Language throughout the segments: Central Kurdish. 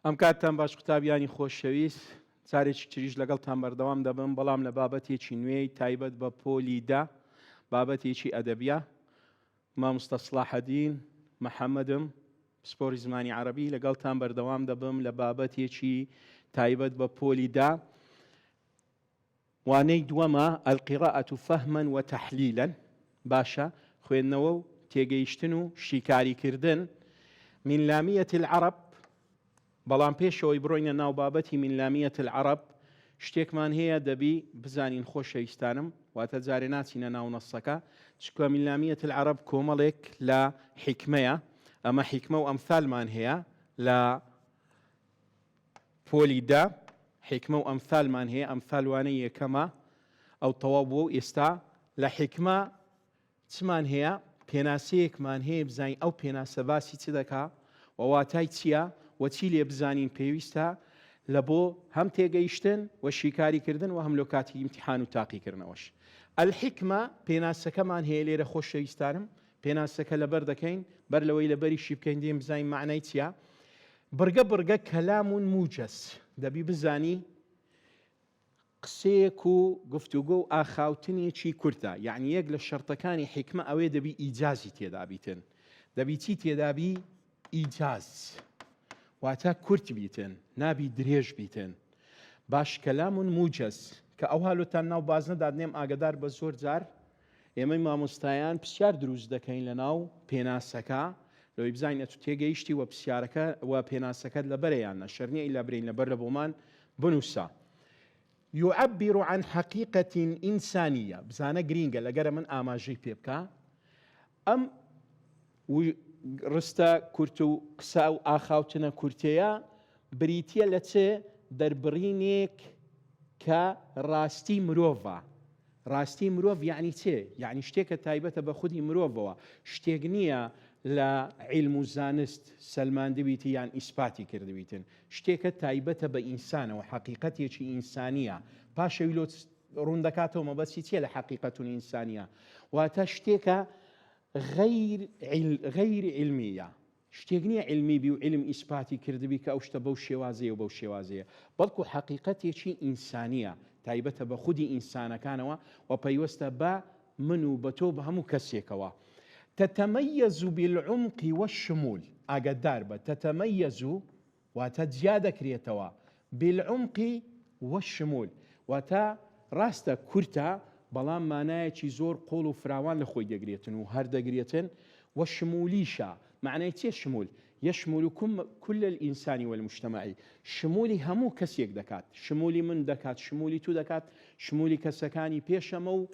ئەم کاتتان باش قوتابیانی خۆشەویست، جارێکی تریش لەگەڵتان بەردەوام دەبم، بەڵام لە بابەتێکی نوێی تایبەت بە پۆلی دە، بابەتێکی ئەدەبیە. مامۆستا سڵاحەدین محەمەدم، پسپۆری زمانی عەرەبی، لەگەڵتان بەردەوام دەبم لە بابەتێکی تایبەت بە پۆلی دە. وانەی دووەمە، القراءە فهما و تحلیلا، باشە، خوێندنەوە و تێگەیشتن و شیکاریکردن، من لامیە العرب، بەڵام پێشەوەی بڕۆینە ناو بابەتی من لامیە العرب، شتێکمان هەیە دەبی بزانین خۆشەویستانم، واتە جارێ ناچینە ناو نەسەکە، چونکە من لامیە العرب کۆمەڵێک لە حیکمەیە، ئەمە حیکمە و ئەمثالمان هەیە لە پۆلی دە، حیکمە و ئەمثالمان هەیە، ئەمثال وانەی یەکەمە، ئەو تەواو بووە و ئێستا لە حیکمە چمان هەیە؟ پێناسەیەکمان هەیە بزانین ئەو پێناسە باسی چ دەکا و واتای چییە و چی لێ بزانین پێویستە لە بۆ هەم تێگەیشتن و شیکاریکردن و هەم لۆ کاتی ئیمتیحان و تاقیکردنەوەش. الحکمە پێناسەکەمان هەیە لێرە خۆشەویستانم پێناسەکە لەبەر دەکەین بەر لەوەی لەبەریشی بکەین دێین بزانین مەعنای چییە بڕگە بڕگە کەلام موجز دەبی بزانی قسەیەک و گفتوگۆ و ئاخاوتنێکی کورتە یعنی یەک لە شەرتەکانی حیکمە ئەوەیە دەبی ئیجازی تێدا بیتن دەبی چی تێدابی ئیجاز واتە کورت بیتن نابی درێژ بیتن باش کەلام موجز کە ئەوها لۆتان ناو بازنە دادنێم ئاگدار بە زۆر جار ئێمەی مامۆستایان پرسیار دروست دەکەین لەناو پێناسەکە لەوەی بزانین ئەتو تێگەیشتی وە پرسیارەکە وە پێناسەکەت لەبەرە یان نە شەر نیە ئیلا برێین لەبەر لە بۆمان بنووسە يعبر عن حقيقة إنسانية بزانە گرینگە لەگەرە من ئاماژەی پێ بکە ئەم ڕستە کورت و قسە و ئاخاوتنە کورتەیە بریتە لە چ دەربڕینێک کە ڕاستی مرۆڤە ڕاستی مرۆڤ یەعنی چ؟ یەعنی شتێکە تایبەتە بە خودی مرۆڤەوە، شتێک نییە لە عیلم و زانست سەلماندبیتی یان ئیسپاتی کردبیتن، شتێکە تایبەتە بە ئینسانەوە، حەقیقەتێکی ئینسانییە. پاشەوی لۆ ڕوون دەکاتەوە مەبەستی چییە لە حەقیقەت ئینسانییە؟ واتە شتێکە غەیر غەیر عیلمییە، شتێک نییە عیلمی بی و عیلم ئیسپاتی کردبی کە ئەو شتە بەو شێوازەیە و بەو شێوازەیە، بەڵکو حەقیقەتێکی ئینسانییە، تایبەتە بە خودی ئینسانەکانەوە و پەیوەستە بە من و بە تۆ و بە هەموو کەسێکەوە. تتمیز بالعمق والشمول، ئاگاداربە، تتمیز واتە جیا دەکرێتەوە، بالعمق والشمول، واتە ڕاستە کورتە بەڵام مانایەکی زۆر قوڵ و فراوان لە خۆی دەگرێتن و هەر دەگرێتن و شمولیشە، مەعنای چیە شمول؟ یشمل کل الانسان والمجتمع، شمولی هەموو کەسێک دەکات، شمولی من دەکات، شمولی تو دەکات، شمولی کەسەکانی پێشەمە و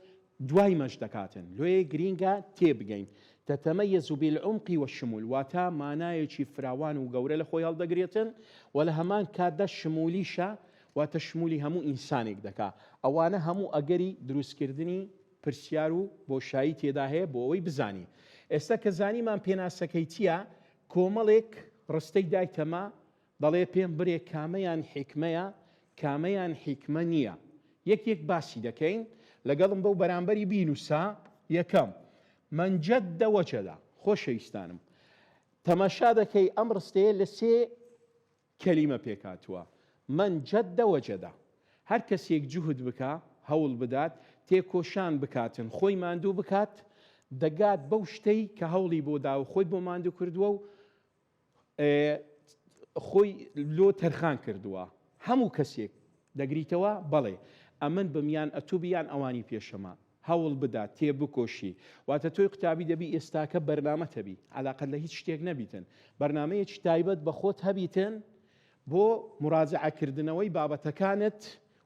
دوای مەش دەکاتن، لۆیە گرینگە تێبگەین، تتمیز بالعمق والشمول، واتە مانایەکی فراوان و گەورە لە خۆی هەڵدەگرێتن و لە هەمان کاتدا شمولیشە، واتە شمولی هەموو ئینسانێک دەکا. ئەوانە هەموو ئەگەری دروستکردنی پرسیار و بۆشایی تێدا هەیە بۆ ئەوەی بزانین. ئێستا کە زانیمان پێناسەکەی چییە، کۆمەڵێک ڕستەی دایتەمە دەڵێ پێم برێ کامەیان حیکمەیە کامەیان حیکمە نییە یەک یەک باسی دەکەین لەگەڵم بەو بەرامبەری بینوسە یەکەم من جد وجد خۆشەویستانم تەماشا دەکەی ئەم ڕستەیە لە سێ کەلیمە پێکهاتووە من جد وجد هەر کەسێک جوهد بکا هەوڵ بدات تێکۆشان بکاتن خۆی ماندوو بکات دەگات بەو شتەی کە هەوڵی بۆ داوە خۆی بۆ ماندوو کردووە و خۆی لۆ تەرخان کردووە هەموو کەسێک دەگریتەوە بەڵێ ئەمن بم یان ئەتوو بی یان ئەوانی پێشەمە هەوڵ بدە تێبکۆشی واتە تۆی قوتابی دەبی ئێستاکە بەرنامەت هەبی عەلاقەت لە هیچ شتێک نەبیتن بەرنامەیەکی تایبەت بە خۆت هەبیتن بۆ مراجعە کردنەوەی بابەتەکانت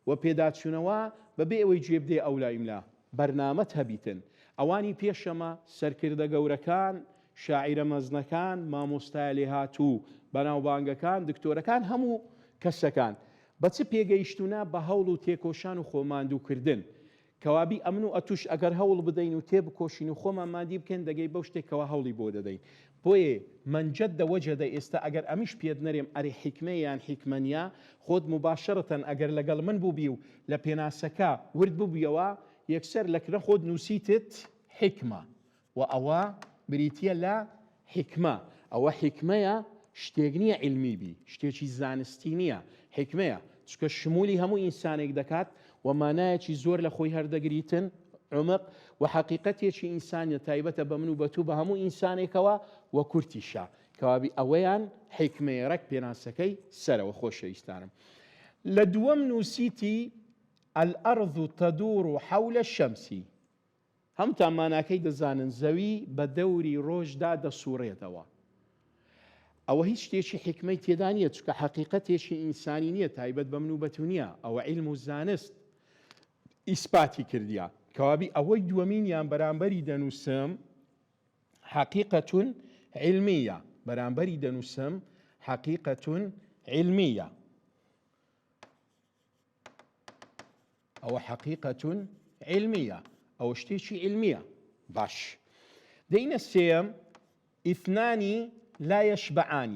و پێداچوونەوە بەبێ ئەوەی گوێ بدەی ئەولا ئیملا بەرنامەت هەبیتن ئەوانی پێشەمە سەرکردە گەورەکان شاعیرە مەزنەکان مامۆستایە لێهاتوو بەناوبانگەکان دکتۆرەکان هەموو کەسەکان بە چ پێگەیشتوونە بە هەوڵ و تێکۆشان و خۆ ماندووکردن کەوابی ئەمن و ئەتوش ئەگەر هەوڵ بدەین و تێبکۆشین و خۆمان ماندی بکەین دەگەی بەو شتێک کەوا هەوڵی بۆ دەدەین بۆیێ من جد وجد ئێستا ئەگەر ئەمیش پێت نەرێم ئەرێ حیکمەیە یان حیکمە نیە خۆت موباشەرەتەن ئەگەر لەگەڵ من بووبی و لە پێناسەکە ورد ببویەوە یەکسەر لە کنە خۆت نووسیتت حیکمە وە ئەوە بریتیە لە حیکمە ئەوە حیکمەیە. شتێک نییە عیلمی بی، شتێکی زانستی نییە، حیکمەیە، چونکە شمولی هەموو ئینسانێک دەکات و مانایەکی زۆر لە خۆی هەردەگریتن، عمق، و حەقیقەتێکی ئینسانیە تایبەتە بە من و بە تو بە هەموو ئینسانێکەوە و کورتیشە. کەوابی ئەوەیان حیکمەیە ڕێک پێناسەکەی سەرەوە خۆشەویستانم. لە دووەم نووسیتی، الارض تدور حول الشمس. هەمووتان ماناکەی دەزانن زەوی بە دەوری ڕۆژدا دەسوڕێتەوە. ئەوە هیچ شتێکی حیکمەی تێدا نییە چونکە حەقیقەتێکی ئینسانی نییە تایبەت بە من و بە تو نییە ئەوە عیلم و زانست ئیسپاتی کردیە. کەوابی ئەوەی دووەمینیان بەرامبەری دەنووسم حقیقة علمیە بەرامبەری دەنووسم حقیقة علمیە. ئەوە حقیقة علمیە ئەوە شتێکی علمیە باش دەینە سێیەم اثنان لا يشبعان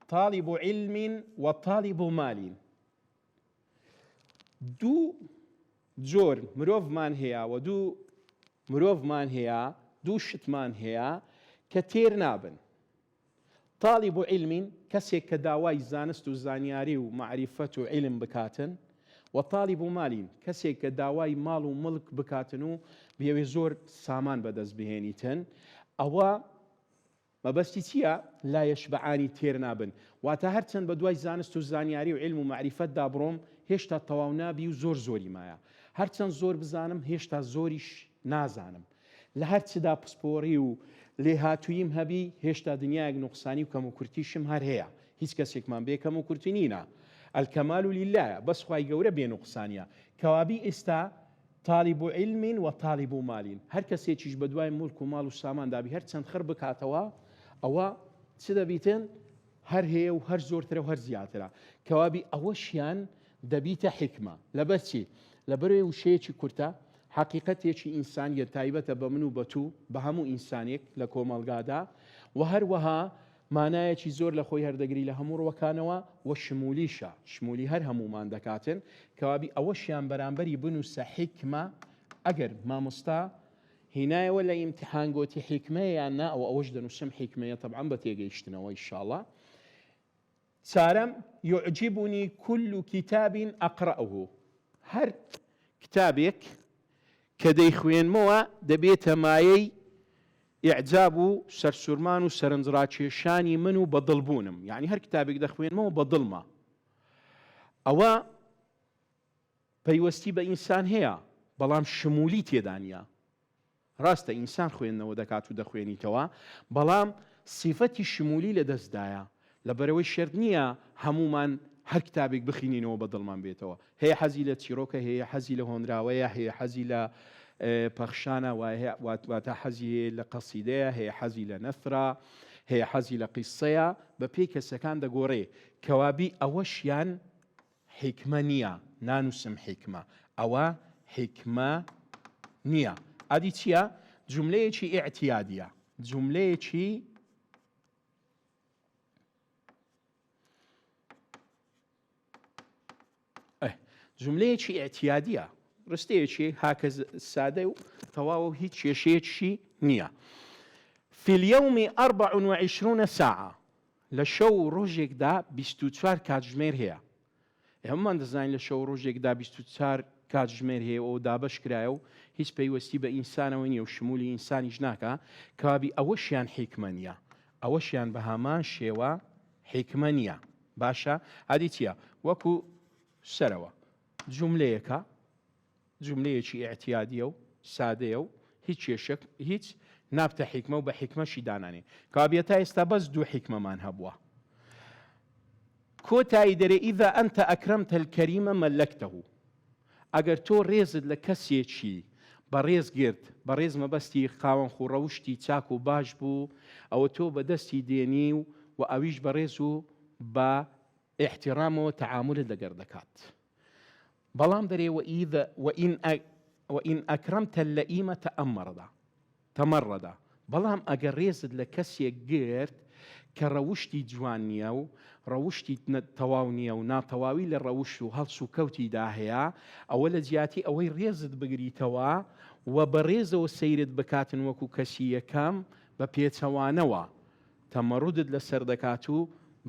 طالب علم وطالب مال دوو جۆر مرۆڤمان هەیە و دوو مرۆڤمان هەیە دوو شتمان هەیە کە تێر نابن طالب علم، کەسێک کە داوای زانست و زانیاری و مەعریفەت و عیلم بکاتن، و طالب مال، کەسێک کە داوای ماڵ و مڵک بکاتن و بیەوێ زۆر سامان بەدەست بهێنیتن، ئەوە مەبەستی چییە؟ لا یشبعان تێر نابن، واتە هەرچەند بەدوای زانست و زانیاری و عیلم و مەعریفەتدا بڕۆم هێشتا تەواو نابی و زۆر زۆری مایە، هەرچەند زۆر بزانم هێشتا زۆریش نازانم. لە هەر چدا پسپۆڕی و لێهاتووییم هەبی، هێشتا دنیایەک نوقسانی و کەموکورتیشم هەر هەیە. هیچ کەسێکمان بێ کەموکورتی نینە. الکمال للە یە، بەس خوای گەورە بێ نوقسانیە. کەوابی ئێستا طالب علم و طالب مال، هەر کەسێکیش بەدوای موڵک و ماڵ و ساماندا بی هەر چەند خڕ بکاتەوە ئەوە چ دەبیتن؟ هەر هەیە و هەر زۆرترە و هەر زیاترە. کەوابی ئەوەشیان دەبیتە حیکمە. لەبەر چی؟ لەبەرئەوەی وشەیەکی کورتە، حەقیقەتێکی ئینسانیە تایبەتە بە من و بە تو، بە هەموو ئینسانێک لە کۆمەڵگادا و هەروەها مانایەکی زۆر لە خۆی هەردەگری لە هەموو ڕوەکانەوە و شمولیشە، شمولی هەر هەموومان دەکاتن، کەوابی ئەوەشیان بەرامبەری بنووسە حیکمە، ئەگەر مامۆستا هینایەوە لە ئیمتیحان گۆتی حیکمەیە یان نا ئەوە ئەوەش دەنووسم حیکمەیە تەبعەن بە تێگەیشتنەوە ئیشاڵا. چارەم، یعجبنی کل کتاب اقرأه، هەر کتابێک کە دەیخوێنمەوە دەبێتە مایەی ئیعجاب و سەرسورمان و سەرنجڕاکێشانی من و بەدڵبوونم، یەعنی هەر کتابێک دەخوێنمەوە بەدڵمە، ئەوە پەیوەستی بە ئینسان هەیە، بەڵام شمولی تێدا نییە. ڕاستە ئینسان خوێندنەوە دەکات و دەخوێنیتەوە، بەڵام سیفەتی شمولی لە دەستدایە، لەبەرئەوەی شەرت نییە هەموومان هەر کتابێک بخینینەوە بە دڵمان بێتەوە، هەیە حەزی لە چیڕۆکە، هەیە حەزی لە هۆنراوەیە، هەیە حەزی لە پەخشانە، واتە حەزی هەیە لە قەسیدەیە، هەیە حەزی لە نەثرە، هەیە حەزی لە قیسسەیە، بەپێی کەسەکان دەگۆڕێ، کەوابی ئەوەشیان حیکمە نیە نانوسم حیکمە ئەوە حیکمە نیە ئەدی چیە جوملەیەکی ئیعتیادیە جوملەیەکی جوملەیەکی ئیعتیادیە ڕستەیەکی هاکە سادە و تەواو هیچ کێشەیەکی نییە. في اليوم 24 ساعة لە شەو و ڕۆژێکدا 24 کاتژمێر هەیە. هەموومان دەزانین لە شەو و ڕۆژێکدا 24 کاتژمێر هەیە و دابەش کرایە و هیچ پەیوەستی بە ئینسانەوە نییە و شمولی ئینسانیش ناکا، کەوابی ئەوەشیان حیکمە نییە، ئەوەشیان بە هەمان شێوە حیکمە نییە. باشە ئەدی چییە؟ وەکو سەرەوە جوملەیەکە، جوملەیەکی ئیعتیادیە و سادەیە و هیچ کێشەک هیچ نابتە حیکمە و بە حیکمەشی دانانێ. کەوابیە تا ئێستا بەس دوو حیکمەمان هەبووە. کۆتایی دەرێ اذا انت اکرمت الکریم ملکته ئەگەر تۆ ڕێزت لە کەسێکی بەڕێز گرت، بەڕێز مەبەستی خاوەن خووڕەوشتی چاک و باش بوو، ئەوە تۆ بەدەستی دێنی و و ئەویش بەڕێز و بە ئیحتیڕامەوە تەعامولت لەگەر دەکات. بەڵام دەرێ وإذا وإن وإن أكرمت اللئيم تأمرد تمرد بەڵام ئەگەر ڕێزت لە کەسێک گرت کە ڕەوشتی جوان نییە و ڕەوشتی تەواو نییە و ناتەواوی لە ڕەوشت و هەڵس و کەوتیدا هەیە ئەوە لە جیاتی ئەوەی ڕێزت بگریتەوە و بە ڕێزەوە سەیرت بکاتن وەکو کەسی یەکەم بە پێچەوانەوە تەمەڕودت لەسەر دەکات و.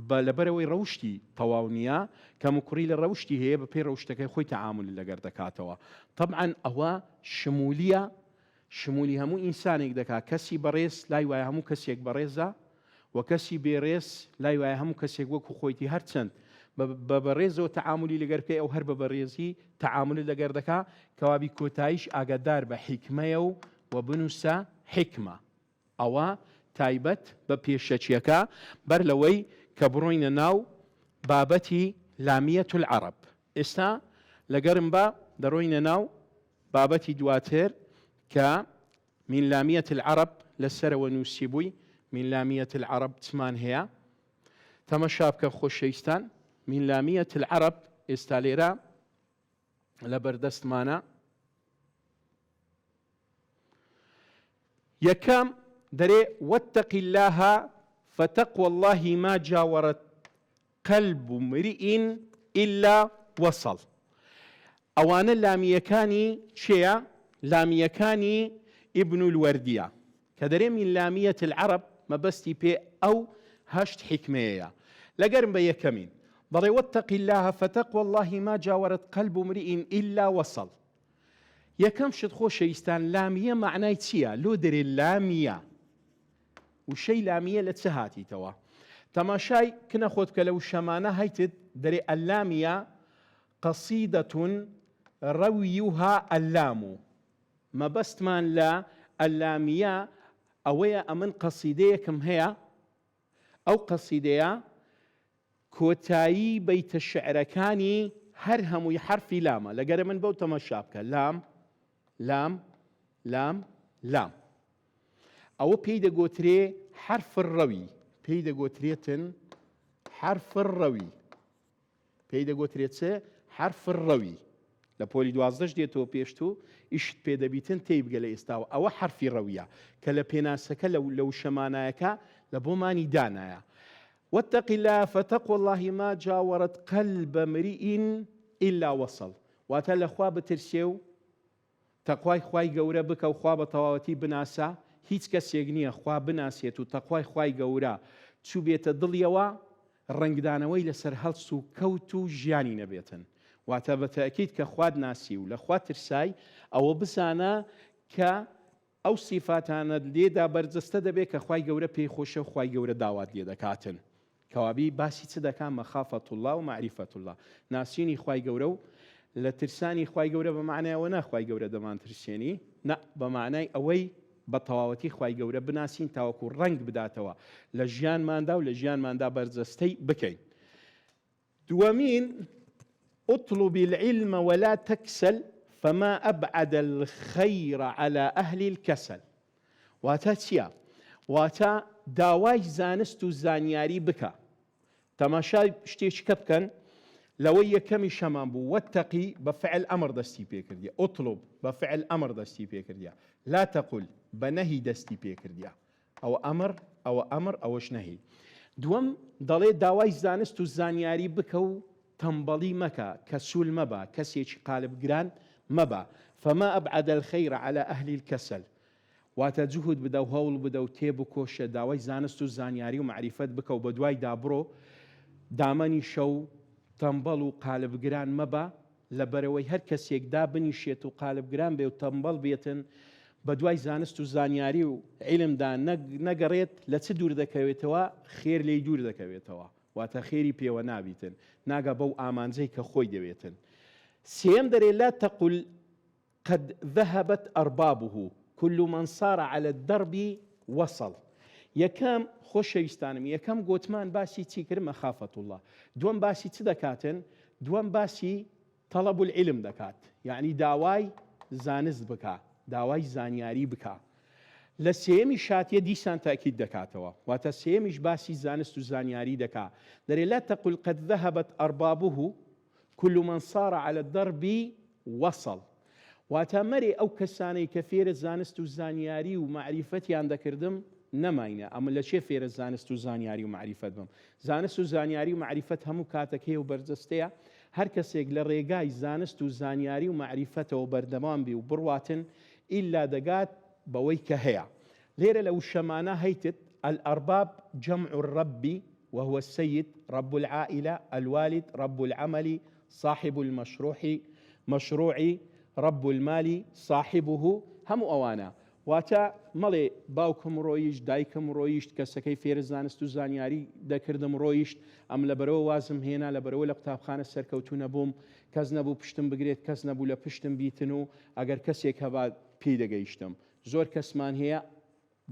بە لەبەرئەوەی ڕەوشتی تەواو نییە، کەموکوڕی لە ڕەوشتی هەیە بەپێی ڕەوشتەکەی خۆی تەعامول لەگەر دەکاتەوە. تەبعەن ئەوە شمولیە، شمولی هەموو ئینسانێک دەکات، کەسی بەڕێز لای وایە هەموو کەسێک بەڕێزە و کەسی بێڕێز لای وایە هەموو کەسێک وەکو خۆیتی هەرچەند بە بەڕێزەوە تەعامولی لەگەر بکەی ئەو هەر بە بەڕێزی تەعامولت لەگەر دەکا، کەوابی کۆتاییش ئاگادار بە حیکمەیە و و بنووسە حیکمە. ئەوە تایبەت بە پێشەکیەکە بەر لەوەی کە بڕۆینە ناو بابەتی لامیە العرب. ئێستا لەگەرم بە دەڕۆینە ناو بابەتی دواتر کە من لامیە العرب لە سەرەوە نووسیبووی من لامیە العرب چمان هەیە؟ تەمەشا بکەن خۆشەویستان من لامیە العرب ئێستا لێرە لە بەردەستمانە. یەکەم دەرێ واتق اللە فتقوی اللە ما جاورت قلب امرئ الا وصل ئەوانە لامییەکانی کێیە؟ لامییەکانی ابن الوردیە کە دەرێ من لامیە العرب مەبەستی پێ ئەو هەشت حیکمەیەیە لەگەرم بە یەکەمین دەڵێ واتق اللە فتقوی اللە ما جاورت قلب امرئ الا وصل یەکەم شت خۆشەویستان لامیە مەعنای چییە؟ لۆ دەرێ لامیە؟ وشەی لامیە لە چ هاتیتەوە؟ تەماشای کنە خۆت بکە لە وشەمانە هەیتت دەرێ اللامیە قصیدە رویها اللام مەبەستمان لە اللامیە ئەوەیە ئەمن قەسیدەیەکم هەیە ئەو قەسیدەیە کۆتایی بەیتە شعرەکانی هەر هەمووی حەرفی لامە لەگەرە من بەو تەمەشا بکە لام لام لام لام ئەوە پێی دەگۆترێ حرف الڕەوی پێی دەگۆترێتن حرف الڕەوی پێی دەگۆترێت چ؟ حرف الڕەوی. لە پۆلی دوازدەش دێتەوە پێشت و ئیشت پێ دەبیتن تێی بگە لە ئێستاوە ئەوە حەرفی ڕەویە کە لە پێناسەکە لە لە وشە مانایەکە لە بۆمانی دانایە واتق الله فتقوى الله ما جاورت قلب امرئ إلا وصل واتە لە خوا بترسێ و تەقوای خوای گەورە بکە و خوا بە تەواوەتی بناسە، هیچ کەسێک نییە خوا بناسێت و تەقوای خوای گەورە چووبێتە دڵیەوە ڕەنگدانەوەی لەسەر هەڵس و کەوت و ژیانی نەبێتن، واتە بە تەئکید کە خوات ناسی و لە خوا ترسای ئەوە بزانە کە ئەو سیفاتانەت لێدا بەرجەستە دەبێت کە خوای گەورە پێی خۆشە و خوای گەورە داوات لێ دەکاتن. کەوابی باسی چ دەکا مخافە اللە و معرفە اللە ناسینی خوای گەورە و لە ترسانی خوای گەورە بە مەعنای ئەوە نا خوای گەورە دەمانترسێنی نا بە مەعنای ئەوەی بە تەواوەتی خوای گەورە بناسین تاوەکو ڕەنگ بداتەوە لە ژیانماندا و لە ژیانماندا بەرجەستەی بکەین. دووەمین، اطلب العلم ولا تکسل فما ابعد الخیر علی اهل الکسل واتە چیە؟ واتە داوای زانست و زانیاری بکە تەماشای شتێکیکە بکەن لەوەی یەکەمیش هەمان بوو واتقی بە فعل ئەمر دەستی پێکردیە اطلب بە فعل ئەمر دەستی پێکردیە لا تقل بە نەهی دەستی پێکردیە ئەوە ئەمر، ئەوە ئەمر، ئەوەش نەهی. دووەم، دەڵێ داوای زانست و زانیاری بکە و تەمبەڵی مەکە، کەسول مەبە، کەسێکی قالبگران مەبە، فما ابعد الخیر علی اهل الکسل، واتە جوهد بدە و هەوڵ بدە و تێبکۆشە، داوای زانست و زانیاری و مەعریفەت بکە و بەدوایدا بڕۆ، دامەنیشە و تەمبەڵ و قالبگران مەبە، لەبەرئەوەی هەر کەسێک دابنیشێت و قالبگران بێ و تەمبەڵ بێتن بەدوای زانست و زانیاری و عیلمدا نەگەڕێت لە چ دوور دەکەوێتەوە خێر لێی دوور دەکەوێتەوە واتە خێری پێوە نابیتن ناگا بەو ئامانجەی کە خۆی دەوێتن سێیەم دەرێ لا تقل قد ذهبت اربابه كل من صار على الدرب وصل یەکەم خۆشەویستانم یەکەم گۆتمان باسی چی کرد مخافة اللە دووەم باسی چ دەکاتن دووەم باسی طلب العلم دەکات یعنی داوای زانست بکە داوای زانیاری بکە لە سێیەمی شاتیە دیسان تاکید دەکاتەوە واتە سێیەمیش باسی زانست و زانیاری دەکا دەرێ لا تقل قد ذهبت اربابه كل من صار علی الدرب وصل واتە مەرێ ئەو کەسانەی کە فێرە زانست و زانیاری و مەعریفەتیان دەکردم نەماینە ئەمن لە چێ فێرە زانست و زانیاری و مەعریفەت بم زانست و زانیاری و مەعریفەت هەموو کاتەک هەیە و بەرجەستەیە هەر کەسێک لە ڕێگای زانست و زانیاری و مەعریفەتەوە بەردەوام بێ و بڕواتن ئیلا دەگات بەوەی کە هەیە لێرە لە وشەمانە هەیتت الارباب جمع الرب. وهو السید رب العائلە الوالد رب العمل صاحب المشروح مشروع رب المال صاحبه هەموو ئەوانە واتە مەڵێ باوکم ڕۆیشت دایکم ڕۆیشت کەسەکەی فێرە زانست و زانیاری دەکردم ڕۆیشت ئەم لەبەرەوە وازم هێنا لەبەرەوە لە قوتابخانە سەرکەوتوو نەبووم کەس نەبوو پشتم بگرێت کەس نەبوو لە پشتم بیتن و ئەگەر کەسێک هەبا پێی دەگەیشتم زۆر کەسمان هەیە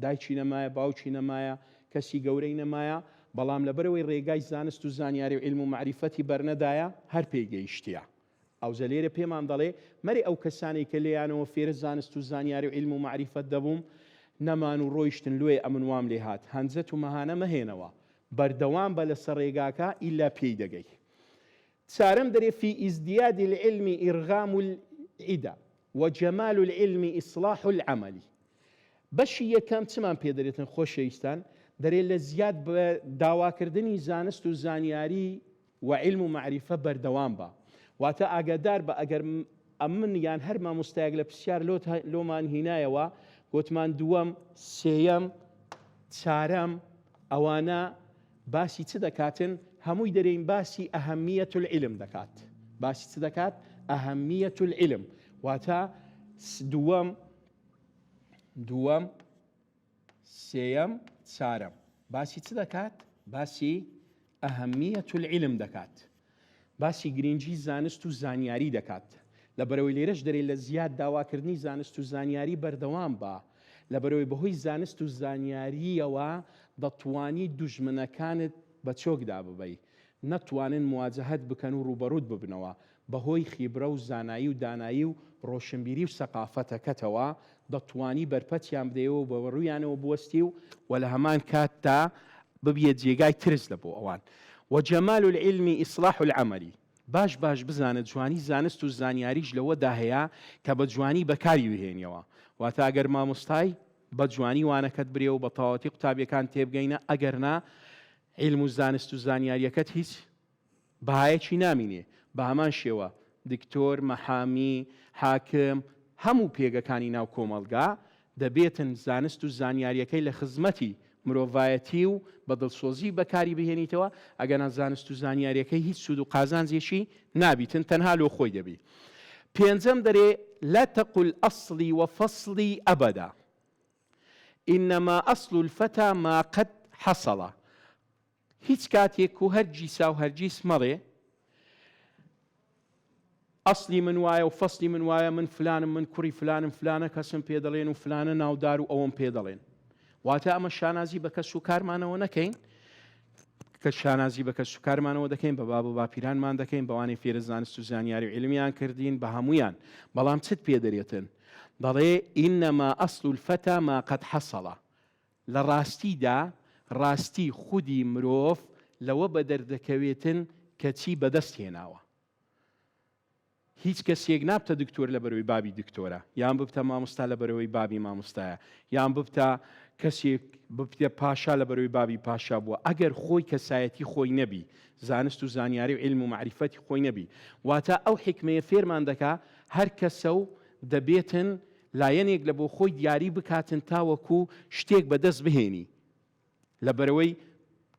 دایکی نەمایە باوکی نەمایە کەسی گەورەی نەمایە بەڵام لەبەرەوەی ڕێگای زانست و زانیاری و عیلم و مەعریفەتی بەرنەدایە هەر پێی گەیشتیە ئەوجە لێرە پێمان دەڵێ مەرێ ئەو کەسانەی کە لێیانەوە فێرە زانست و زانیاری و عیلم و مەعریفەت دەبووم نەمان و ڕۆیشتن لۆیە ئەمن وام لێ هات هەنجەت و مەهانە مەهێنەوە بەردەوام بە لەسەر ڕێگاکە ئیلا پێی دەگەی. چارەم دەرێ فی ازدیاد العلم ارغام العدا و جمال العلم اصلاح العمل بەشی یەکەم چمان پێ دەرێتن خۆشەویستان دەرێ لە زیاد بە داواکردنی زانست و زانیاری و عیلم و مەعریفە بەردەوام بە واتە ئاگادار بە ئەگەر ئەمن یان هەر مامۆستایەک لە پرسیار لۆت لۆمان هینایەوە گۆتمان دووەم سێیەم چارەم ئەوانە باسی چ دەکاتن هەمووی دەرێین باسی اهمیە العلم دەکات باسی چ دەکات اهمیە العلم واتە دووەم دووەم سێیەم چارەم باسی چ دەکات باسی اهمیە العلم دەکات باسی گرینگی زانست و زانیاری دەکات لەبەرئەوەی لێرەش دەرێ لە زیاد داواکردنی زانست و زانیاری بەردەوام بە لەبەرئەوەی بەهۆی زانست و زانیارییەوە دەتوانی دوژمنەکانت بە چۆکدا ببەی نەتوانن مواجەهەت بکەن و ڕووبەڕووت ببنەوە بەهۆی خیبرە و زانایی و دانایی و ڕۆشنبیری و سەقافەتەکەتەوە دەتوانی بەرپەچیان بدەیەوە و بەڕوویانەوە بوەستی و وە لە هەمان کاتدا ببیە جێگای ترس لە بۆ ئەوان. وجمال العلم اصلاح العمل باش باش بزانە جوانی زانست و زانیاریش لەوەدا هەیە کە بە جوانی بەکاری بهێنیەوە واتە ئەگەر مامۆستای بە جوانی وانەکەت برێ و بە تەواوەتی قوتابیەکان تێبگەینە ئەگەر نا عیلم و زانست و زانیاریەکەت هیچ بەهایەکی نامینێ، بەهەمان شێوە دکتۆر، مەحامی، حاکم، هەموو پێگەکانی ناو کۆمەڵگا دەبێتن زانست و زانیاریەکەی لە خزمەتی مرۆڤایەتی و بە دڵسۆزی بەکاری بهێنیتەوە، ئەگەنا زانست و زانیاریەکەی هیچ سوود و قازانجێکی نابیتن تەنها لۆ خۆی دەبی. پێنجەم دەرێ، لا تقل اصلی و فصلی ابدا انما اصل الفتی ما قد حصل، هیچ کاتێک و هەرگیسا و هەرگیز مەڵێ ئەسلی من وایە و فەسلی من وایە من فلانم من کوڕی فلانم فلانە کەسم پێ دەڵێن و فلانە ناودار و ئەوەم پێ دەڵێن واتە ئەمە شانازی بە کەس و کارمانەوە نەکەین کە شانازی بە کەس و کارمانەوە دەکەین بە باب و باپیرانمان دەکەین بەوانەی فێرە زانست و زانیاری و عیلمیان کردین بە هەمویان بەڵام چت پێ دەرێتن دەڵێ إنما أصل الفتى ما قد حصل لە ڕاستیدا ڕاستی خودی مرۆڤ لەوە بەدەردەکەوێتن کە چی بەدەست هێناوە. هیچ کەسێک نابتە دکتۆر لەبەرئەوەی بابی دکتۆرە، یان ببتە مامۆستا لەبەرئەوەی بابی مامۆستایە، یان ببتە کەسێک ببتە پاشا لەبەرئەوەی بابی پاشا بووە، ئەگەر خۆی کەسایەتی خۆی نەبی، زانست و زانیاری و عیلم و مەعریفەتی خۆی نەبی. واتە ئەو حیکمەیە فێرمان دەکا هەر کەسە و دەبێتن لایەنێک لە بۆ خۆی دیاری بکاتن تاوەکو شتێک بەدەست بهێنی لەبەرئەوەی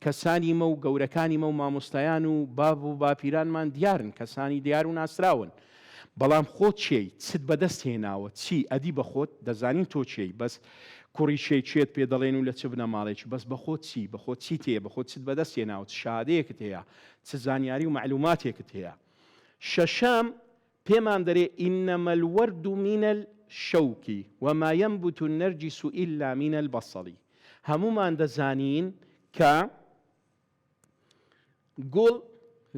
کەسانی مە و گەورەکانی مە و مامۆستایان و باب و باپیرانمان دیارن کەسانی دیار و ناسراون بەڵام خۆت کێی چت بەدەست هێناوە چی ئەدی بەخۆت دەزانین تۆ کێی بەس کوڕی کێی کێت پێ دەڵێن و لە چ بنەماڵێکی بەس بەخۆت چی بەخۆت چیت هەیە بەخۆت چت بەدەست هێناوە چ شەهادەیەکت هەیە چ زانیاری و مەعلوماتێکت هەیە شەشەم پێمان دەرێ انما الورد من الشوک وما ينبت النرجس الا من البصل هەموومان دەزانین کە گوڵ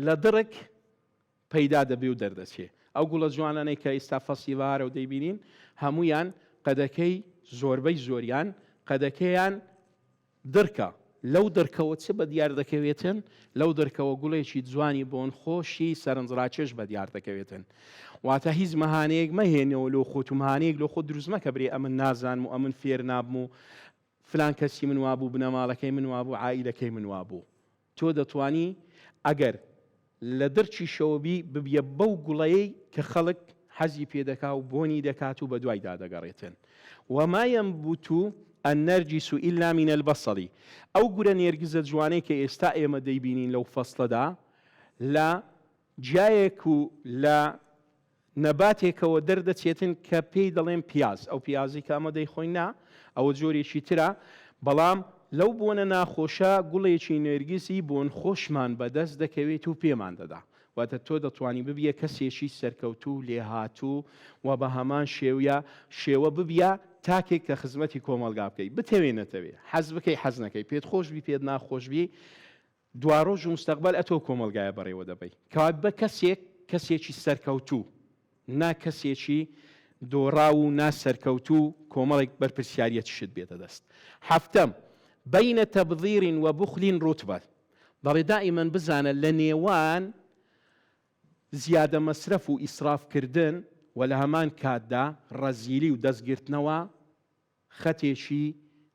لە دڕک پەیدا دەبێ و دەردەچێ ئەو گوڵە جوانانەی کە ئیستا فەسلی بەهارە و دەیبینین هەمویان قەدەکەی زۆربەی زۆریان قەدەکەیان دڕکە، لەو دڕکەوە چ بەدیار دەکەوێتن؟ لەو دڕکەوە گوڵێکی جوانی بۆنخۆشی سەرنجڕاکێش بەدیار دەکەوێتن. واتە هیچ مەهانەیەک مەهێنەوە لۆ خۆت و مەهانەیەک لۆ خۆت دروست مەکە برێ ئەمن نازانم و ئەمن فێر نابم و فلان کەسی من وابوو بنەماڵەکەی من وابوو عائیلەکەی من وابوو. تۆ دەتوانی ئەگەر لە دڕکیشەوە بی ببیە بەو گوڵەی کە خەڵک حەزی پێ دەکا و بۆنی دەکات و بەدوایدا دەگەڕێتن. وما ينبت. النرجس الا من البصل، ئەو گورە نێرگزە جوانەی کە ئێستا ئێمە دەیبینین لەو فەسڵەدا لە گیایەک و لە نەباتێکەوە دەردەچێتن کە پێی دەڵێن پیاز، ئەو پیازەی کە ئەمە دەیخۆین نا، ئەوە جۆرێکی ترە، بەڵام لەو بۆنە ناخۆشە گوڵێکی نێرگزی بۆنخۆشمان بەدەست دەکەوێت و پێمان دەدا. واتە تۆ دەتوانی ببیە کەسێکی سەرکەوتوو، لێهاتوو و بە هەمان شێویە شێوە ببیە تاکێک کە خزمەتی کۆمەڵگا بکەی، بتەوێ نەتەوێ، حەز بکەی حەز نەکەی، پێت خۆش بی پێت ناخۆش بی، دواڕۆژ و مستەقبەل ئەتۆ کۆمەڵگایە بەڕێوە دەبەی. کەواتە بە کەسێک کەسێکی سەرکەوتوو نا کەسێکی دۆڕاو و نا سەرکەوتوو کۆمەڵێک بەرپرسیاریەتیشت بێتە دەست. حەفتەم، بین تبذیر و بخل رتبە، دەڵێ دائیمەن بزانە لە نێوان زیادە مەسرەف و ئیسراف کردن و لە هەمان کاتدا ڕەزیلی و دەست گرتنەوە خەتێکی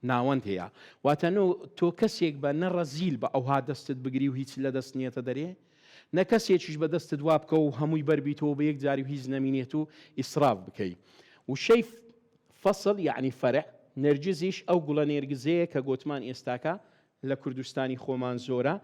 ناوەند هەیە واتە نۆ تۆ کەسێک بە نە ڕەزیل بە ئەوها دەستت بگری و هیچ لە دەست نیەتە دەرێ نە کەسێکیش بە دەستت وا بکە و هەمووی بەربیتەوە بە یەک جاری و هیچ نەمینێت و ئیسراف بکەی وشەی فەسڵ یەعنی فەرع نەرجزیش ئەو گوڵە نێرگزەیە کە گۆتمان ئێستاکە لە کوردستانی خۆمان زۆرە،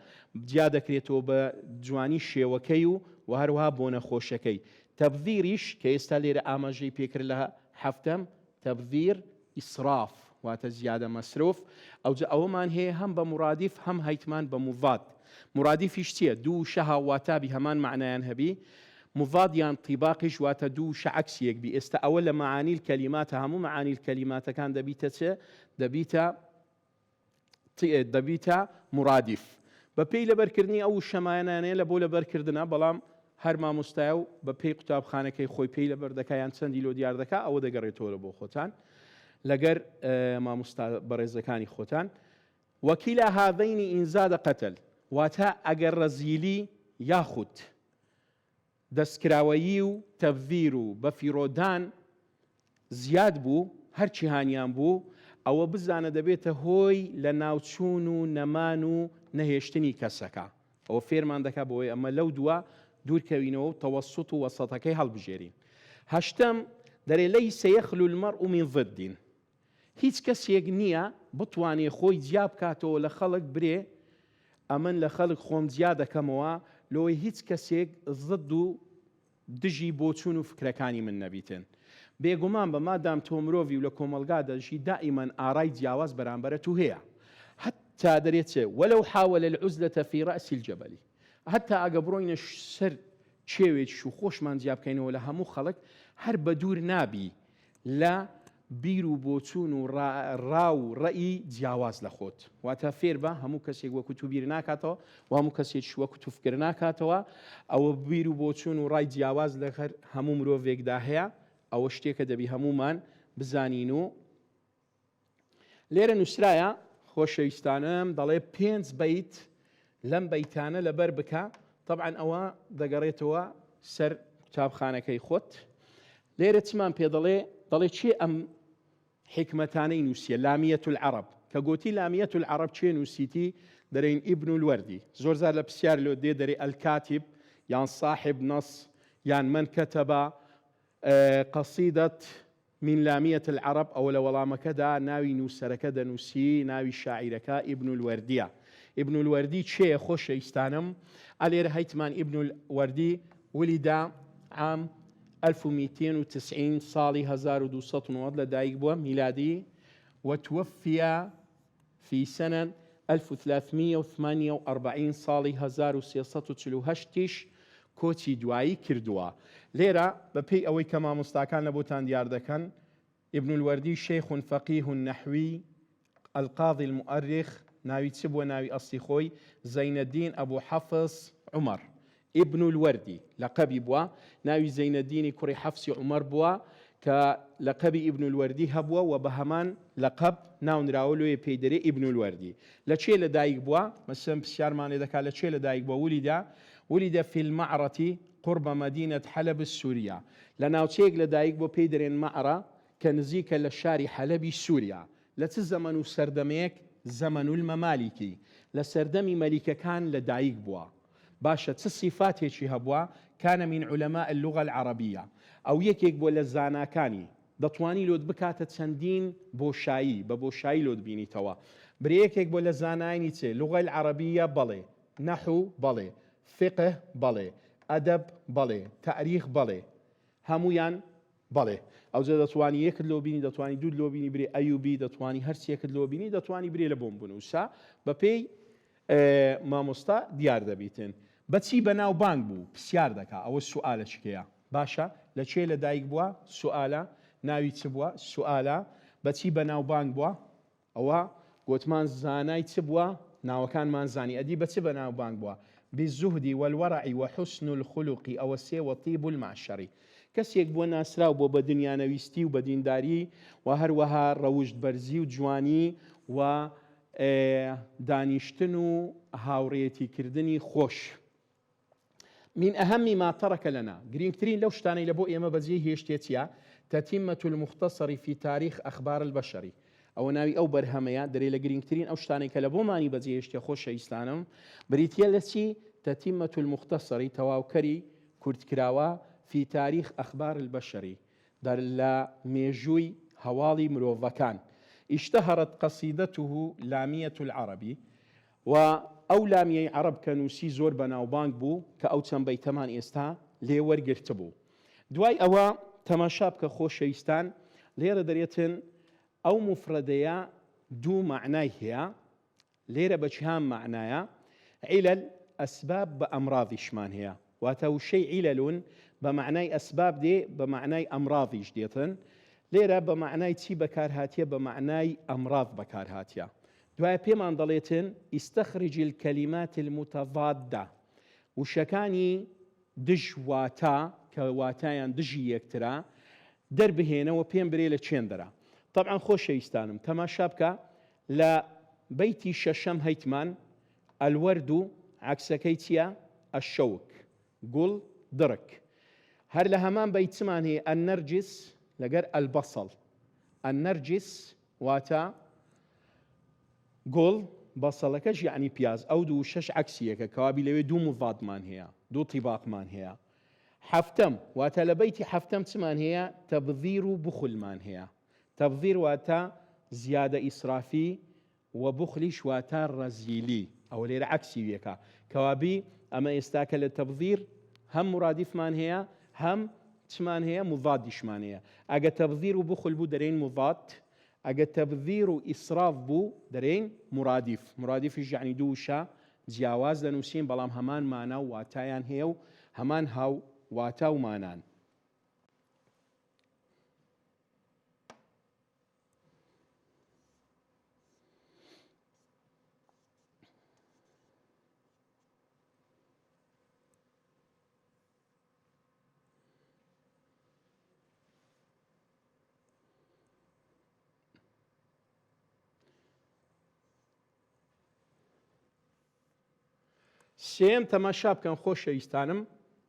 جیا دەکرێتەوە بە جوانی شێوەکەی و و هەروەها بۆنە خۆشەکەی. تەبذیریش کە ئێستا لێرە ئاماژەی پێکرد لە حەفتەم، تەبذیر، ئیسراف، واتە زیادە مەسروف، ئەوجا ئەوەمان هەیە هەم بە مورادیف هەم هەیتمان بە موضاد. مورادیفیش چییە؟ دوو وشە هاوواتا بی هەمان مەعنایان هەبی، مضاد یان طیباقیش واتە دوو وشە عەکسی یەک بی. ئێستا ئەوە لە معانی الکلماتە هەموو معانی الکلماتەکان دەبیتە چ؟ دەبیتە دەبیتە مورادیف. بە پێی لەبەرکردنی ئەو وشەمایانانەیە لە بۆ لەبەرکردنە، بەڵام هەر مامۆستایە و بە پێی قوتابخانەکەی خۆی پێی لەبەر دەکا یان چەندی لۆ دیار دەکا ئەوە دەگەڕێتەوە لە بۆ خۆتان لەگەر مامۆستا بەڕێزەکانی خۆتان. وکلا هذین ان زاد قتل واتە ئەگەر ڕەزیلی یاخود دەستکراوەیی و تەبذیر و بەفیڕۆدان زیاد بوو، هەرچی هانیان بوو، ئەوە بزانە دەبێتە هۆی لەناوچوون و نەمان و نەهێشتنی کەسەکە. ئەوە فێرمان دەکات بەوەی ئەمە لەو دووە دوورکەوینەوە و تەوەسوت و وەسەتەکەی هەڵبژێرین. هەشتەم، دەرێ ليس يخلو المرء من ضد، هیچ کەسێک نییە بتوانێ خۆی جیا بکاتەوە لە خەڵک برێ ئەمن لە خەڵک خۆم جیا دەکەمەوە لۆی هیچ کەسێک ضد و دژی بۆچوون و فکرەکانی من نەبیتن. بێگومان بە مادام تۆ مرۆڤی و لە کۆمەڵگا دەژی دائیمەن ئارای جیاواز بەرامبەرە تو هەیە. حتی دەرێ چ، ولو حاول العزلە فی رأس الجبل، حتی ئەگە بڕۆینە سەر کێوێکیش و خۆشمان جیا بکەینەوە لە هەموو خەڵک هەر بەدوور نابی لە بیر و بۆچوون و ڕا و ڕەئی جیاواز لە خۆت. واتە فێر بە هەموو کەسێک وەکو تو بیر ناکاتەوە و هەموو کەسێکیش وەکو تو فکر ناکاتەوە. ئەوە بیر و بۆچوون و ڕای جیاواز لەگەر هەموو مرۆڤێکدا هەیە. ئەوە شتێکە دەبی هەموومان بزانین و لێرە نووسرایە خۆشەویستانم دەڵێ پێنج بەیت لەم بەیتانە لەبەر بکە طبعا ئەوە دەگەڕێتەوە سەر قوتابخانەکەی خۆت لێرە چمان پێ دەڵێ دەڵێ چێ ئەم حکمەتانەی نووسیە لامیەت العرب کە گوتی لامیەت العرب چێ نووسیتی دەرێن ئیبن الوەردی زۆر زار لە پرسیار لۆ دێ دەرێ الکاتب یان صاحب نص یان من كتب قصیدە من لامیە العرب ئەوە لە وەڵامەکەدا ناوی نووسەرەکە دەنووسی ناوی شاعیرەکە ابن الوردیە ابن الوردی کێیە خۆشەویستانم ئە لێرە هەیتمان ابن الوردی ولد عام 1290 ساڵی 1290 لە دایک بووە میلادی وتوفی فی سنە 1348 ساڵی 1348 یش کۆچی دوایی کردووە. لێرە بە پێی ئەوەی کە مامۆستاکان لە بۆتان دیار دەکەن، ابن الوردی شیخ فقیه نحوی القاضی المؤرخ ناوی چ بووە ناوی ئەسڵی خۆی، زینالدین ابو حفص عمر ئیبن الوردی لەقەبی بووە، ناوی زەینەدینی کوڕی حەفسی عومەر بووە کە لەقەبی ئیبن الوردی هەبووە و بە هەمان لەقەب ناونراوە لۆیە پێی دەرێ ئیبن الوردی. لە کێ لە دایک بووە؟ مەسەلەن پرسیارمان لێ دەکا لە کێ لە دایک بووە؟ ولد ولد فی المعرە قرب مدینە حلب السوریە لە ناوچەیەک لە دایک بووە پێی دەرێن مەعرە کە نزیکە لە شاری حەلەبی سوریا. لە چ زەمەن و سەردەمێک؟ زەمەن الممالکی لە سەردەمی مەلیکەکان لە دایک بووە. باشە چ سیفاتێکی هەبووە، کان من علماء اللغە العربیە، ئەو یەکێک بووە لە زاناکانی. دەتوانی لۆت بکاتە چەندین بۆشایی، بە بۆشایی لۆت بینیتەوە. برێ یەکێک بووە لە زانایانی چ؟ لغە العربیە بەڵێ، نحو بەڵێ، فقه بەڵێ، ئەدەب بەڵێ، تاریخ بەڵێ، هەموویان بەڵێ. ئەوجە دەتوانی یەکت لۆ بینی، دەتوانی دووت لۆ بینی برێ ئەیوبی، دەتوانی هەرچیەکت لۆ بینی، دەتوانی برێ لە بۆم بنووسە بەپێی مامۆستا دیار دەبیتن. بەچی بەناوبانگ بوو؟ پسیار دەکا ئەوە سوئالەچکەیە. باشە لە کوێ لە دایک بووە؟ سوئالە. ناوی چ بووە؟ سوئالە. بەچی بەناوبانگ بووە؟ ئەوە گۆتمان زانای چ بووە؟ ناوەکانمان زانی. ئەدی بە چ بەناوبانگ بووە؟ بالزهد والورع وحسن الخلق ئەوە سێ وطیب المعشر کەسێک بووە ناسراو بووە بە دنیانەویستی و بە دینداری و هەروەها ڕەوشت بەرزی و جوانی و دانیشتن و هاوڕێیەتی کردنی خۆش. من اهم ما ترک لنا، گرینگترین لەو شتانەی لە بۆ ئێمە بەجێی هێشتێ چیە؟ تتمە المختصر فی تاریخ اخبار البشر، ئەوە ناوی ئەو بەرهەمەیە، دەرێ لە گرینگترین ئەو شتانەی کە لە بۆمانی بەجێ هێشتێ خۆشەویستانم بریتیە لە چی؟ تتمە المختصر تەواوکەری کورتکراوە فی تاریخ اخبار البشر دەر لە مێژووی هەواڵی مرۆڤەکان، اشتهرت قصیدته لامیە العرب، و ئەو لامیەی عەڕەب کە نووسی زۆر بەناوبانگ بوو کە ئەو چەند بەیتەمان ئێستا لێ وەرگرتبوو. دوای ئەوە تەماشا بکە خۆشەویستان لێرە دەرێتن ئەو موفرەدەیە دوو مەعنای هەیە لێرە بە چهام مەعنایە علل ئەسباب بە ئەمراضیشمان هەیە واتە وشەی علل بە مەعنای ئەسباب دێ بە مەعنای ئەمراضیش دێتن لێرە بە مەعنای چی بەکار هاتیە بە مەعنای ئەمراض بەکار هاتیە دوایە پێمان دەڵێتن، استخرج الکلمات المتضادە، وشەکانی دژ واتا کە واتایان دژی یەکترە دەربهێنەوە پێم برێ لە چێندەرە. تەبعەن خۆشەویستانم تەماشا بکە لە بەیتی شەشەم هەیتمان، الورد، عەکسەکەی چیە؟ الشوک، گوڵ، دڕک. هەر لە هەمان بەیت چمان هەیە؟ النرجس لەگەر البصل. النرجس واتە، گوڵ، بەسەڵەکەش یەعنی پیاز، ئەو دوو وشەش عەکسی یەکە، کەوابی لەوێ دوو مضادمان هەیە، دوو طیباقمان هەیە. حەفتەم، واتە لە بەیتی حەفتەم چمان هەیە؟ تبذیر و بخلمان هەیە. تبذیر واتە زیادە ئیسرافی و بخلیش واتە ڕەزیلی، ئەوە لێرە عەکسی یەکە، کەوابی ئەمە ئێستاکە لە تبذیر هەم مرادیفمان هەیە هەم چمان هەیە مضادیشمان هەیە، ئەگە تبذیر و بخل بوو دەرێین مضاد، ئەگە تبذیر و ئیسراف بوو دەرێین مرادیف، مرادیفیش یەعنی دوو وشە جیاواز دەنووسین بەڵام هەمان مانا و واتایان هەیە و هەمان هاو واتا و مانان. سێیەم تەماشا بکەن خۆشەویستانم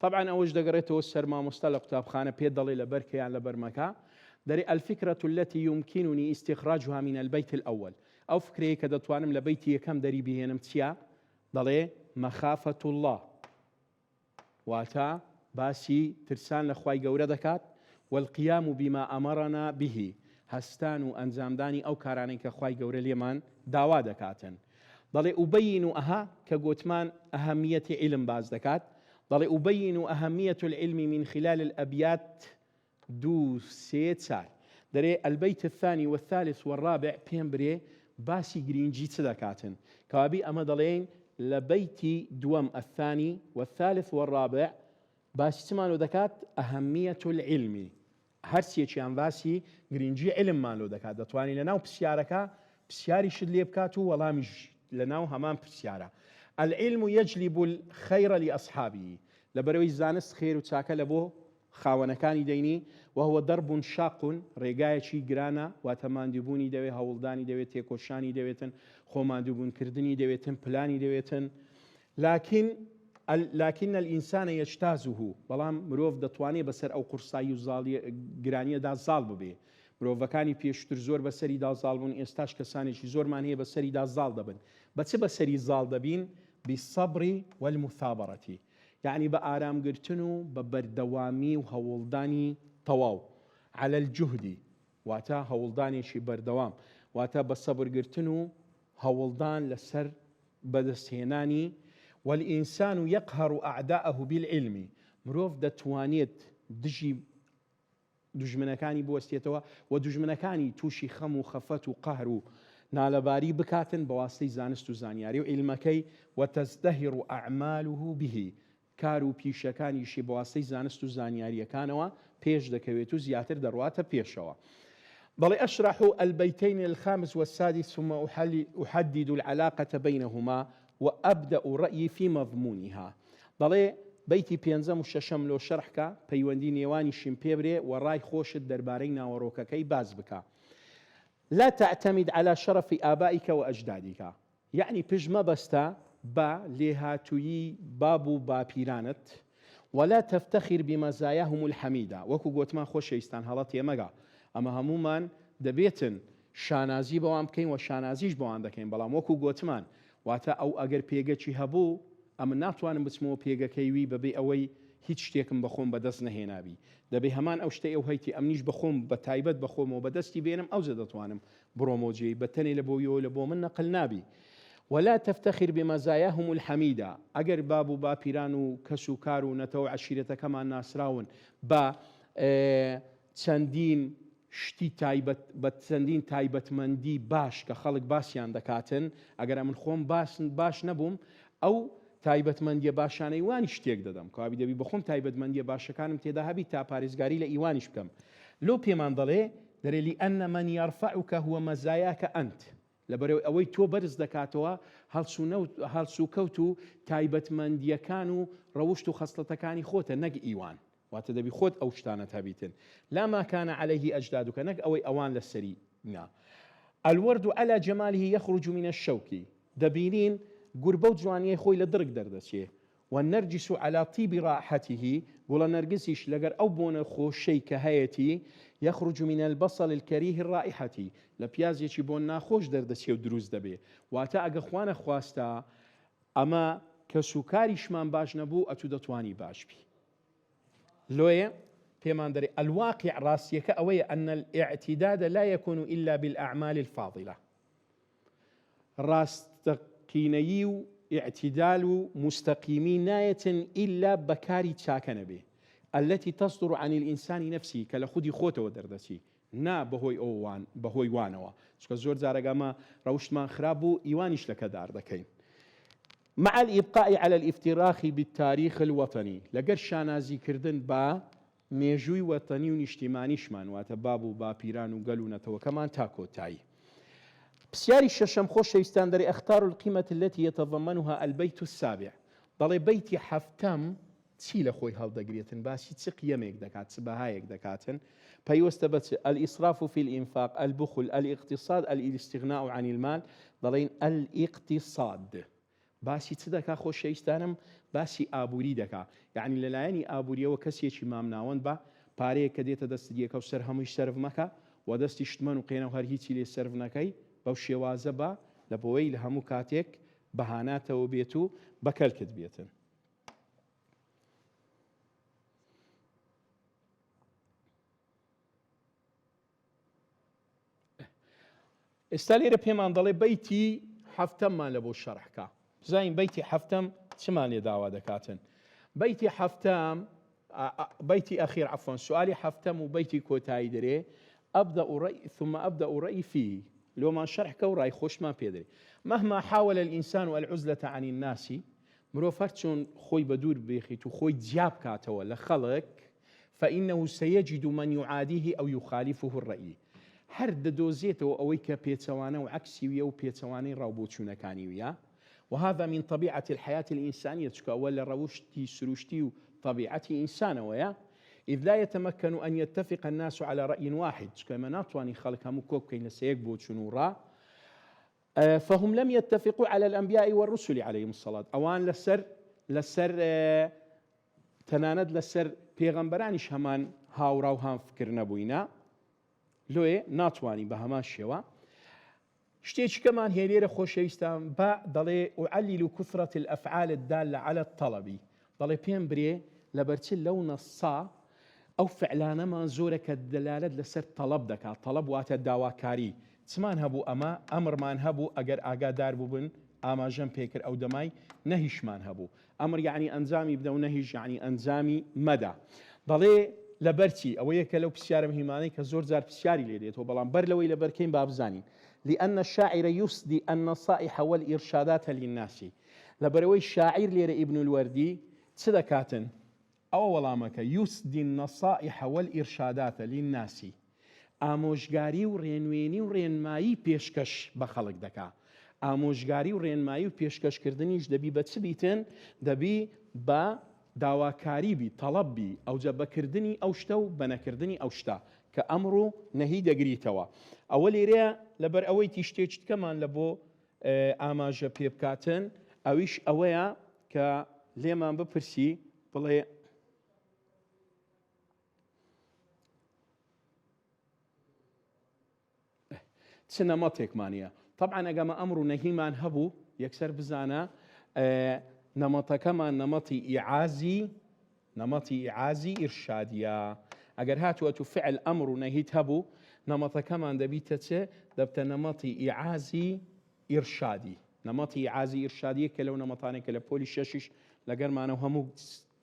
تەبعەن ئەوەش دەگەڕێتەوە سەر مامۆستا لە قوتابخانە پێت دەڵێ لەبەر کە یان لەبەر مەکە دەرێ الفکرە التي يمكنني استخراجها من البيت الأول ئەو فکرەیە کە دەتوانم لە بەیتی یەکەم دەری بهێنم چییە دەڵێ مخافة الله واتە باسی ترسان لە خوای گەورە دەکات، والقیام بما امرنا به، هەستان و ئەنجامدانی ئەو کارانەی کە خوای گەورە لێمان داوا دەکاتن. دەڵێ أبين ئەها کە گۆتمان ئەهەمیەتی عیلم باس دەکات، دەڵێ أبين أهمية العلم من خلال الأبيات دوو سێ چار. دەرێ البیت الثانی والثالث والرابع پێم برێ باسی گرینگی چ دەکاتن؟ کەوابی ئەمە دەڵێین لە بەیتی دووەم الثانی والثالث والرابع باسی چمان لۆ دەکات؟ اهمیە العلم هەرسێکیان باسی گرینگی علممان لۆ دەکات دەتوانی لەناو پرسیارەکە پرسیاریشت لێ بکات و وەڵامیش لەناو هەمان پرسیارە العلم یجلب الخیر لأصحابه لەبەرئەوەی زانست خێر و چاکە لە بۆ خاوەنەکانی دەینی، وهو درب شاق، ڕێگایەکی گرانە، واتە ماندووبوونی دەوێ، هەوڵدانی دەوێ، تێکۆشانی دەوێتن، خۆ ماندووبوونکردنی دەوێتن، پلانی دەوێتن، لکن لکن الانسان یجتازه، بەڵام مرۆڤ دەتوانێ بەسەر ئەو قورسایی و زاڵیە گرانیەدا زاڵ ببێ، مرۆڤەکانی پێشووتر زۆر بەسەریدا زاڵ بوون، ئێستاش کەسانێکی زۆرمان هەیە بەسەریدا زاڵ دەبن، بە چ بەسەری زاڵ دەبین؟ بالصبر والمثابرە. یەعنی بە ئارام گرتن و بە بەردەوامی و هەوڵدانی تەواو. علی الجهد واتە هەوڵدانێکی بەردەوام واتە بە سەبرگرتن و هەوڵدان لەسەر بەدەستهێنانی، والانسان یقهر اعداءه بالعلم مرۆڤ دەتوانێت دژی دوژمنەکانی بوەستێتەوە و دوژمنەکانی تووشی خەم و خەفەت و قەهر و نالەباری بکاتن بەواسطەی زانست و زانیاری و عیلمەکەی، وتزدهر اعماله به کار و پیشەکانیشی بەواسطەی زانست و زانیارییەکانەوە پێش دەکەوێت و زیاتر دەڕواتە پێشەوە. دەڵێ اشرح البیتین الخامس والسادس ثم احدد العلاقە بینهما وابدأ رأیی فی مضمونها دەڵێ بەیتی پێنجەم و شەشەم لۆ شەرح کە، پەیوەندی نێوانیشیم پێ برێ و ڕای خۆشت دەربارەی ناوەڕۆکەکەی باس بکە. لا تعتمد علی شرف آبائک واجدادک یەعنی پشت مەبەستە بە لێهاتوویی باب و باپیرانت، ولا تفتخر بمزایاهم الحمیدە، وەکو گۆتمان خۆشەویستان هەڵە تێمەگە ئەمە هەموومان دەبێتن شانازی بەوان بکەین و شانازیش بەوان دەکەین بەڵام وەکو گۆتمان واتە ئەو ئەگەر پێگەکی هەبوو ئەمن ناتوانم بچمەوە پێگەکەی وی بەبێ ئەوەی هیچ شتێکم بەخۆم بەدەست نەهێنابی دەبێ هەمان ئەو شتەی ئەو هەیتی ئەمنیش بەخۆم بەتایبەت بەخۆمەوە بەدەستی بێنم ئەوجە دەتوانم بڕۆمەوە جێی بە تەنێ لە بۆ ویەوە لە بۆ من نەقل نابی ولا تفتخر بمزایاهم الحمیدە ئەگەر باب و باپیران و کەس و کار و نەتەوە و عەشیرەتەکەمان ناسراون بە چەندین شتی تایبەت بە چەندین تایبەتمەندی باش کە خەڵک باسیان دەکاتن ئەگەر ئەمن خۆم باس باش نەبووم ئەو تایبەتمەندیە باشانەی وانیش تێک دەدەم کەوابی دەبی بەخۆم تایبەتمەندیە باشەکانم تێدا هەبی تا پارێزگاری لە ئیوانیش بکەم لۆ پێمان دەڵێ دەرێ لان من یرفعک هو مزایاک انت لەبەرئەوەی ئەوەی تۆ بەرز دەکاتەوە هەڵسوکەوت و تایبەتمەندیەکان و ڕەوشت و خەسڵەتەکانی خۆتە نەک ئیوان واتە دەبی خۆت ئەو شتانەت هەبیتن لا ما كان عليه اجدادك نەک ئەوەی ئەوان لەسەری نا الورد على جماله يخرج من الشوك دەبینین گور بەو جوانیەی خۆی لە دڕک دەردەچێ والنرجس علی طیب رائحته گوڵە نەرگسیش لەگەر ئەو بۆنە خۆشەی کە هەیەتی یخرج من البصل الکریه الرائحة لە پیازێکی بۆن ناخۆش دەردەچێ و دروست دەبێ واتە ئەگە خوانەخواستە ئەمە کەس و کاریشمان باش نەبوو ئەتوو دەتوانی باش بی لۆیە پێمان دەرێ الواقع ڕاستیەکە ئەوەیە ان الاعتداد لا يكون الا بالاعمال الفاضلە ڕاستەقینەیی و ئیعتیدال و موستەقیمی نایەتن ئیلا بە کاری چاکە نەبێ، التی تصدر عن الانسان نفسه، کە لە خودی خۆتەوە دەردەچی نا بەهۆی ئەووان بەهۆی وانەوە، چونکە زۆر جار ئەگە ئەمە ڕەوشتمان خراپ بوو ئیوانیش لەکەدار دەکەین. مع الابقاء علی الافتراخ بالتاریخ الوطنی، لەگەر شانازی کردن بە مێژووی وەتەنی و نیشتیمانیشمان واتە باب و باپیران و گەل و نەتەوەکەمان تا کۆتایی. پسیاری شەشەم، خۆشەویستان دەرێ اختار القیمە التی یتضمنها البیت السابع دەڵێ بەیتی حەفتەم چی لە خۆی هەڵدەگرێتن باسی چ قیەمێک دەکات چ بەهایەک دەکاتن پەیوەستە بە چ الاسراف فی الانفاق البخل الاقتصاد الاستغناء عن المال دەڵێین الاقتصاد باسی چ دەکا خۆشەویستانم؟ باسی ئابووری دەکا. یەعنی لە لایەنی ئابوورییەوە کەسێکی مامناوەند بە، پارەیەک کە دێتە دەستت یەکەو سەر هەمووی سەرف مەکە و دەستی شتمەن و قێنەو هەر هیچی لێ سەرف نەکەی، بەو شێوازە بە، لە بۆوەی لە هەموو کاتێک بەهاناتەوە بێت و بەکەلکت بێتن. ئێستا لێرە پێمان دەڵێ بەیتی حەفتەممان لە بۆ شەرح کا بزانین بەیتی حەفتەم چمان لێ داوا دەکاتن بەیتی حەفتەم بەیتی ئەخیر عفوا سوالی حەفتەم و بەیتی کۆتایی دەرێ أبدأ رأي ثم أبدأ رأيي فيه لۆمان شەرح کە و ڕای خۆشمان پێ دەرێ مهما حاول الإنسان العزلة عن الناس مرۆڤ هەرچۆن خۆی بە دوور بێخیت و خۆی جیا بکاتەوە لە خەڵک فإنه سيجد من يعاديه أو يخالفه الرأي هەر دەدۆزێتەوە ئەوەی کە پێچەوانە و عەکسی ویە و پێچەوانەی ڕا و بۆچوونەکانی ویە، وهذا من طبیعة الحیاة الإنسانیە چونکە ئەوە لە ڕەوشتی سروشتی و تەبیعەتی ئینسانەوەیە، إذ لا يتمکن أن يتفق الناس على رأی واحد چونکە ئێمە ناتوانین خەڵک هەموو کۆ بکەین لەسەر یەک بۆچوون و ڕا، فهم لم يتفقوا على الأنبیاء والرسل علیهم الصلاة ئەوان لەسەر لەسەر تەنانەت لەسەر پێغەمبەرانیش هەمان هاوڕا و هام فکر نەبووینە لۆیێ ناتوانین بە هەمان شێوە شتێکی کەمان هەیە لێرە خۆشەویستان بە دەڵێ أعلل كثرة الأفعال الدالة على الطلب دەڵێ پێم برێ لەبەرچ لەو نەسا. ئەو فعلانەمان زۆرە کە دەلالەت لەسەر تەڵەب دەکات، تەڵەب واتە داواکاری، چمان هەبوو ئەمە، ئەمرمان هەبوو ئەگەر ئاگادار بووبن ئاماژەم پێکرد ئەو دەمای نەهیشمان هەبوو، ئەمر یەعنی ئەنجامی بدە و نەهیش یەعنی ئەنجامی مەدە. دەڵێ لەبەر چی؟ ئەوە یەکە لەو پرسیارە مهیمانەی کە زۆر جار پرسیاری لێ دێتەوە، بەڵام بەر لەوەی لەبەر کەین با بزانین، لان الشاعر یسدی النصائح والارشادات للناس، لەبەرئەوەی شاعیر لێرە ابن الوردی چ دەکاتن؟ ئەوە وەڵامەکە، یسدی النصائح والارشادات للناس، ئامۆژگاری و ڕێنوێنی و ڕێنمایی پێشکەش بە خەڵک دەکا. ئامۆژگاری و ڕێنمایی و پێشکەشکردنیش دەبی بە چ بیتن؟ دەبی بە داواکاری بی، تەڵەب بی، ئەوجا بە کردنی ئەو شتە و بە نەکردنی ئەو شتە کە ئەمر و نەهی دەگریتەوە. ئەوە لێرەیە لەبەر ئەوەی تیشتێکی تکەمان لە بۆ ئاماژە پێ بکاتن ئەویش ئەوەیە کە لێمان بپرسی بڵێ چ نەمەتێکمان هەیە طبعا ئەگەمە ئەمر و نەهیمان هەبوو یەکسەر بزانە نەمەتەکەمان نەمەتی ئیعازی نەمەتی ئیعازی ئیرشادیە ئەگەر هاتووە تو فعل ئەمر و نەهیت هەبوو نەمەتەکەمان دەبیتە چ دەبتە نەمەتی ئیعازی ئیرشادی نەمەتی ئیعازی ئیرشادی یەکێ لەو نەمەتانەی کە لە پۆلی شەشیش لەگەرمانە و هەموو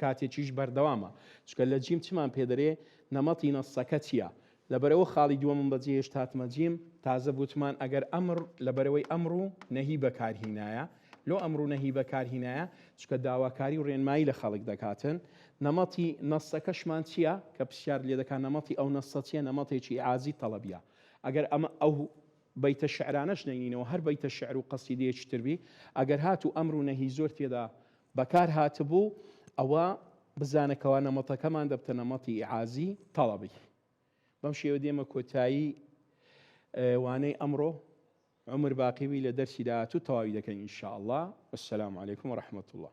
کاتێکیش بەردەوامە چونکە لە جیم چمان پێ دەرێ نەمەتی نەسەکە چییە لەبەرئەوە خاڵی دووەمم بەجێهێشت هاتمە جیم تازە بوتمان ئەگەر ئەمر لەبەرئەوەی ئەمر و نەهی بەکارهینایە لۆ ئەمر و نەهی بەکارهینایە چونکە داواکاری و ڕێنمایی لە خەڵک دەکاتن نەمەتی نەسەکەشمان چییە کە پرسیار لێ دەکات نەمەتی ئەو نەسە چییە نەمەتێکی ئیعازی تەڵەبیە ئەگەر ئەمە ئەو بەیتە شعرانەش نەینینەوە هەر بەیتە شعر و قەسیدەیەکی تر بی ئەگەر هاتوو ئەمر و نەهی زۆر تێدا بەکار هاتبوو ئەوە بزانە کەوا نەمەتەکەمان دەبتە نەمەتی ئیعازی تەڵەبی. بەم شێوە دێمە کۆتایی وانەی ئەمڕۆ عمر باقی بی لە دەرسی داهاتوو تەواوی دەکەین ان شاء اللە والسلام علیکم ورحمة اللە.